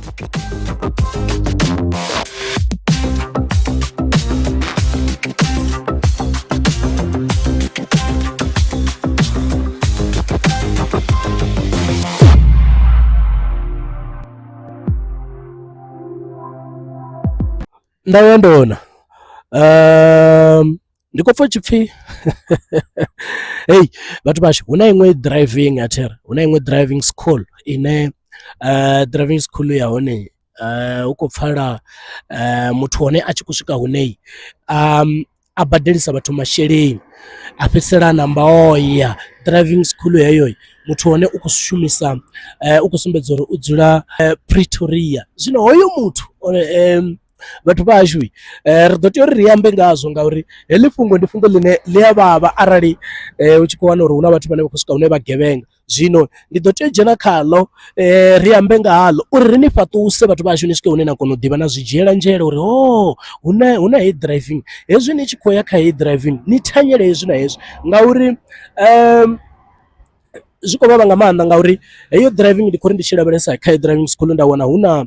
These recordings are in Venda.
Nda ya ndona ndi khou pfha hu tshi pfhi hei vhathu vha hashu hu na iṅwe driving a thi ri hu na iṅwe driving school ine driving school ya hone hu khou pfhala muthu wa hone a tshi khou swika hune a badelisa vhathu masheleni a fhedzisela a namba o ya driving school heyo muthu wa hone u khou shumisa u khou sumbedza uri u dzula Pretoria. Zwino hoyo muthu vhathu vha hashu ri ḓo tea uri ri ambe ngazwo ngauri heḽi fhungo ndi fhungo ḽine ḽi a vhavha arali hu tshi khou wana uri hu na vhathu vhane vha khou swika hune vha gevhenga. Zwino ndi ḓo tea u dzhena khaḽo ri ambe nga haḽo uri ri ni fhaṱuse vhathu vha hashu ni swike hune na kona u ḓivha na zwi dzhiela nzhele uri hoo hu na hu na heyi driving hezwi ni tshi khou ya kha heyi driving ni thanyele hezwi na hezwi ngauri zwi khou vhavha nga maanḓa ngauri heyo driving ndi khou ri ndi tshi lavhelesa kha heyo driving school nda wana hu na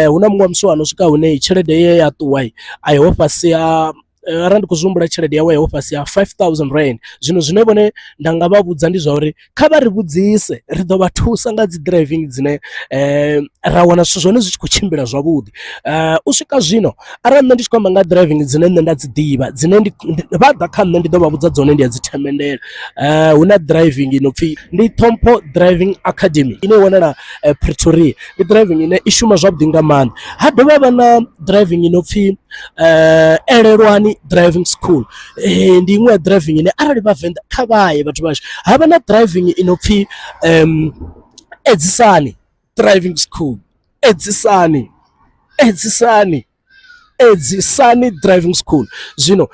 hu na muṅwe wa musiwana o swika hune tshelede ye ya ṱuwa a iho fhasi ha arali ndi khou zwi humbula tshelede yawe ho fhasi ha 5000 rand. Zwino zwine vhone nda nga vha vhudza ndi zwa uri kha vha ri vhudzise ri ḓo vha thusa nga dzi driving dzine ra wana zwithu zwa hone zwi tshi khou tshimbila zwavhuḓi. U swika zwino arali nṋe ndi tshi khou amba nga driving dzine nṋe nda dzi ḓivha dzine ndi vha ḓa kha nṋe ndi ḓo vha vhudza dzone ndi a dzi themendela hu na driving i no pfhi ndi Ṱhompho Driving Academy ine i wanala Pretoria, ndi driving ine i shuma zwavhuḓi nga maanḓa. Ha dovha havha na driving i no pfhi Elelwani driving school ndi iṅwe ya driving ine arali vhavenḓa kha vha ye vhathu vhashu, havha na driving i no pfhi Edzisani driving school Edzisani Edzisani Edzisani driving school. Zwino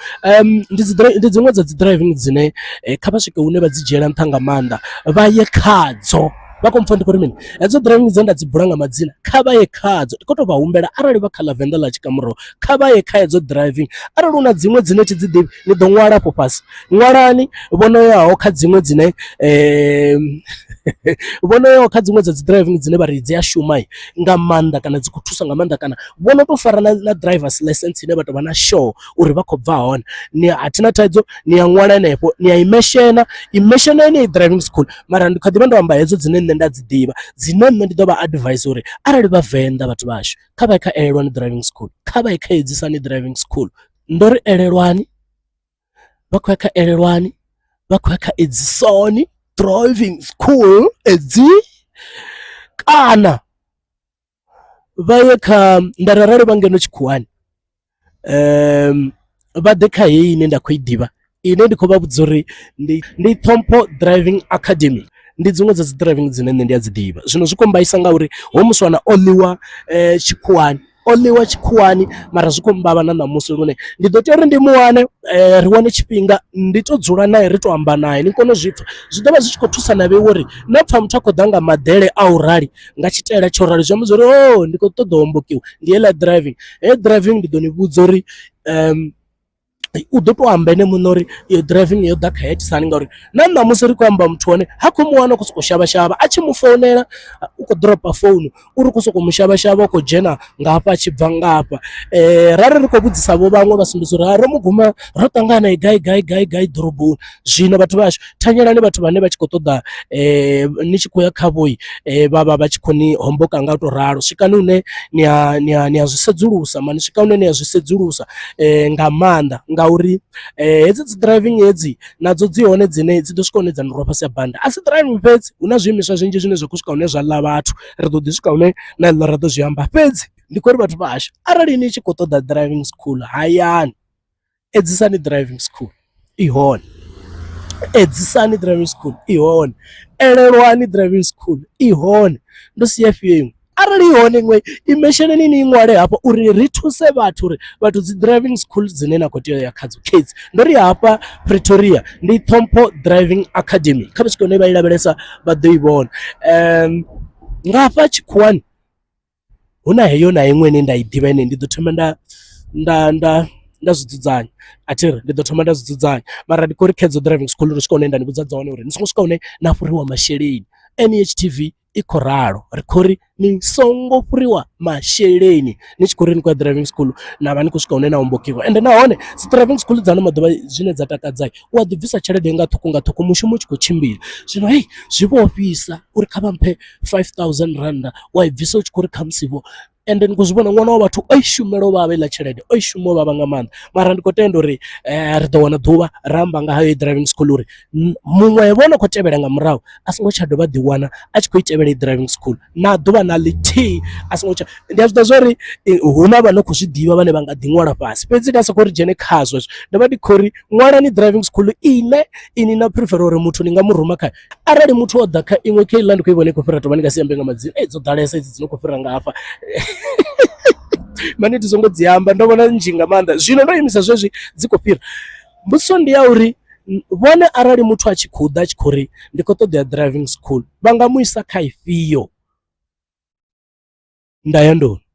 ndi dzi ndi dziṅwe dza dzi driving dzine kha vha swike hune vha dzi dzhiela nṱha nga maanḓa vha ye khadzo. Vha khou mpfa ndi khou ri mini hedzo driving dze nda dzi bula nga madzina kha vha ye khadzo ndi khou tou vha humbela arali vha kha ḽa Venḓa ḽa Tshikamuroho kha vha ye kha hedzo driving arali hu na dziṅwe dzine thi dzi ḓivhi ni ḓo ṅwala afho fhasi ṅwalani vho no yaho kha dziṅwe dzine vho no yaho kha dziṅwe dza dzi driving dzine vha ri dzi a shuma nga maanḓa kana dzi khou thusa nga maanḓa kana vho no tou fara na drivers ḽaisentse ine vha tou vha na sure uri vha khou bva hone ni a thina thaidzo ni a ṅwala henefho ni a i meshena i meshena yeneyi driving school mara ndi kha ḓi vha ndo amba hedzo dzine nṋe nda dzi ḓivha dzine nṋe ndi ḓo vha advise uri arali vha venḓa vhathu vhashu kha vha ye kha Elelwani driving school kha vha ye kha Edzisani driving school ndo ri Elelwani vha khou ya kha Elelwani vha khou ya kha Edzisani driving school edzi kana vha ye kha nda ri arali vha ngeno tshikhuwani vha ḓe kha heyi ine nda khou i ḓivha ine ndi khou vha vhudza uri ndi ndi Ṱhompho Driving Academy ndi dziṅwe dza dzi driving dzine nṋe ndi a dzi ḓivha. Zwino zwi khou mbaisa ngauri hoyu musiwana o ḽiwa tshikhuwani o ḽiwa tshikhuwani mara zwi khou mbavha na ṋamusi lune ndi ḓo tea uri ndi mu wane ri wane tshifhinga ndi to dzula nae ri to amba nae ni kone u zwi pfha zwi ḓo vha zwi tshi khou thusa na vheiwe uri na pfha muthu a khou ḓa nga maḓele a u rali nga tshitaela tsho rali zwi amba zwori oh ndi khou ṱoḓa u hombokiwa ndi heiḽa driving heyi driving ndi ḓo ni vhudza uri u ḓo tou amba ene muṋe uri iyo driving yo ḓa kha ya itisa hani ngauri na ṋamusi ri khou amba muthu hone ha khou mu wana u khou sokou shavha shavha a tshi mu founela u khou ḓoropa founu uri u khou sokou mu shavha shavha u khou dzhena nga hafha a tshi bva nga hafha. Ra ri ri khou vhudzisa vho vhaṅwe vha sumbedza uri ro mu guma ro ṱangana gai gai gai gai ḓoroboni zwino vhathu vha hashu thanyelani vhathu vhane vha tshi khou ṱoḓa ni tshi khou ya khavho vha vha vha tshi khou ni homboka nga u tou ralo swikani hune ni a ni a ni a zwi sedzulusa mani swika hune ni a zwi sedzulusa nga maanḓa ngauri hedzi dzi driving hedzi nadzo dzi hone dzine dzi ḓo swika hune dza ni rwa fhasi ha banda a si driving fhedzi hu na zwiimiswa zwinzhi zwine zwa khou swika hune zwa ḽa vhathu ri ḓo ḓi swika hune na ḽa ra ḓo zwi amba fhedzi ndi khou ri vhathu vha hashu arali ni tshi khou ṱoḓa driving school hayani Edzisani driving school i hone, Edzisani driving school i hone, Elelwani driving school i hone, ndo sia ifhio iṅwe? Arali i hone iṅwe i mesheleni ni i ṅwale hafha uri ri thuse vhathu uri vhathu dzi driving school dzine na khou tea u ya khadzo khedzi. Ndo ri hafha Pretoria ndi Ṱhompho Driving Academy kha vha swike hune vha i lavhelesa vha ḓo i vhona. Nga hafha tshikhuwani hu na heyo na iṅwe ine nda i ḓivha ine ndi ḓo thoma nda nda nda nda zwi dzudzanya a thi ri ndi ḓo thoma nda zwi dzudzanya mara ndi khou ri kha hedzo driving school ndo swika hune nda ni vhudza dzone uri ni songo swika hune na fhuriwa masheleni N_H_T_V. i khou ralo ri khou ri ni songo fhuriwa masheleni ni tshi khou ri ni khou ya driving school na vha ni khou swika hune na hombokiwa ende nahone dzi driving school dza ano maḓuvha zwine dza takadza u a ḓi bvisa tshelede nga ṱhukhu nga ṱhukhu mushumo u tshi khou tshimbila. Zwino hei zwi vho ofhisa uri kha vha mphe 5000 rannda wa i bvisa u tshi khou ri khamusi vho ende ni khou zwi vhona ṅwana wa vhathu o i shumela u vhavha heiḽa tshelede o i shuma u vhavha nga maanḓa mara ndi khou tenda uri ri ḓo wana ḓuvha ra amba nga hayo driving school uri muṅwevho ano khou tevhela nga murahu a songo tsha dovha ḓi wana a tshi khou i tevhela heyi driving school na ḓuvha na ḽithihi a songo tsha ndi a zwi ḓivha zwa uri hu na vha no khou zwi ḓivha vhane vha nga ḓi ṅwala fhasi fhedzi nda soko ri dzhene khazwo hezwo ndo vha ndi khou ri ṅwalani driving school ine ini na prefer uri muthu ni nga mu ruma khayo arali muthu o ḓa kha iṅwe kha iḽa ndi khou i vhona i khou fhira tovha ndi nga si ambe nga madzina ee dzo ḓalesa edzi dzi no khou fhira nga hafha mani ndi songo dzi amba ndo vhona nnzhi nga maanḓa zwino ndo imisa zwezwi dzi khou fhira mbudziso ndi ya uri vhone arali muthu a tshi khou ḓa a tshi khou ri ndi khou ṱoḓea driving school vha nga mu isa kha ifhio nda ya ndoni.